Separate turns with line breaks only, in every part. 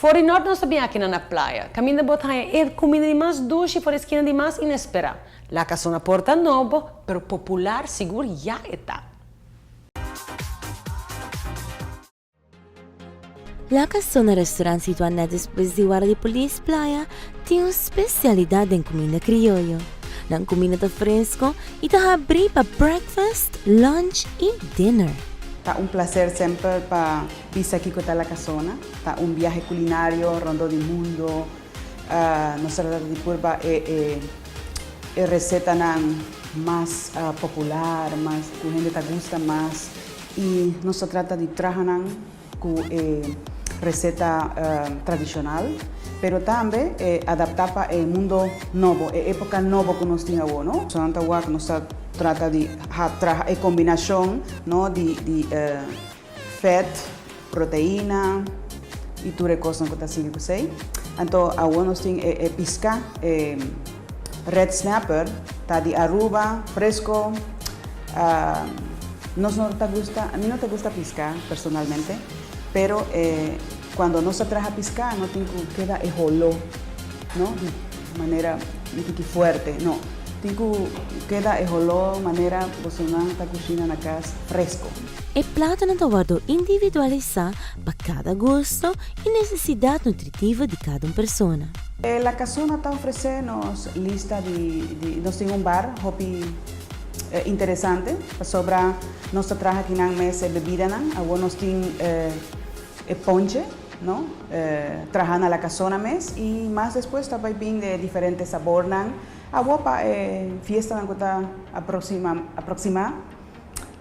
For di nort nos ta bin akinan na playa, kaminda bo ta haña e kuminda di mas dushi for di eskina di mas inesperá. La Casona por ta nobo, pero popular sigur ya e ta.
La Casona restaurant situá nèt despues di Warda di Polis Playa tin un spesialidat den kuminda krioyo. Nan kuminda ta fresko i ta habrí pa breakfast, lunch i dinner.
Ta un placer semper pa bisa kico ta La Casona. Ta un biahe culinario rondó di mundo. Nos ta trata di purba e e recetanan mas popular, mas cu hende ta gusta mas. Y nos ta trata di traha nan cu e receta tradicional, pero tambe adapta pa e mundo nobo, e epoca nobo cu nos tin awo, no? So nan ta wak nos ta trata di traha e combinacion, no, di di vet, proteina y tur e cosnan cu ta sigui cu esey. Anto awo nos tin e pisca, e red snapper, ta di Aruba, fresco. Nos no ta gusta, mi no ta gusta pisca personalmente, pero cuando nos ta traha pisca no tin cu keda e holo, no, di manera un tiki fuerte, no, tin cu keda e holo manera bosonan ta cushina na cas fresco.
E platonan ta wordo individualisa pa cada gusto y necesidad nutritivo di cada un persona.
La Casona ta ofrece nos lista di, nos tin un bar hopi interesante pasobra nos ta traha kinan mes e bebidanan. Awor nos tin e ponche, no, traha na La Casona mes y mas despues ta bay bin de diferente sabornan. Awor pa e fiestanan cu ta aproxima, aproxima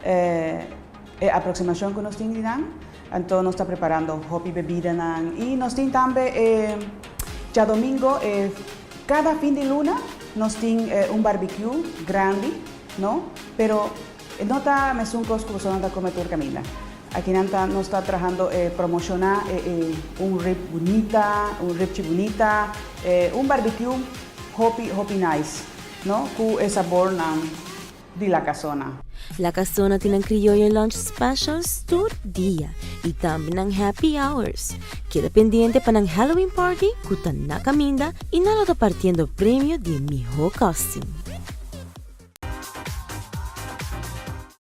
e aproximacion cu nos tin di nan, anto nos ta preparando hopi bebidanan y nos tin tambe e djadomingo e cada fin di luna nos tin un barbecue grandi, no, pero e no ta mesun cos cu bosonan ta come tur caminda. Akinan ta nos ta trahando e promociona e e un rib bunita, un ribchi bunita, un barbecue hopi hopi nice, no, cu e sabornan. Di La Casona.
La Casona tin nan Crioyo Lunch Specials tur dia y tambe nan Happy Hours. Keda pendiente pa nan Halloween Party cu ta na caminda y nan lo ta partiendo premio di e miho costume.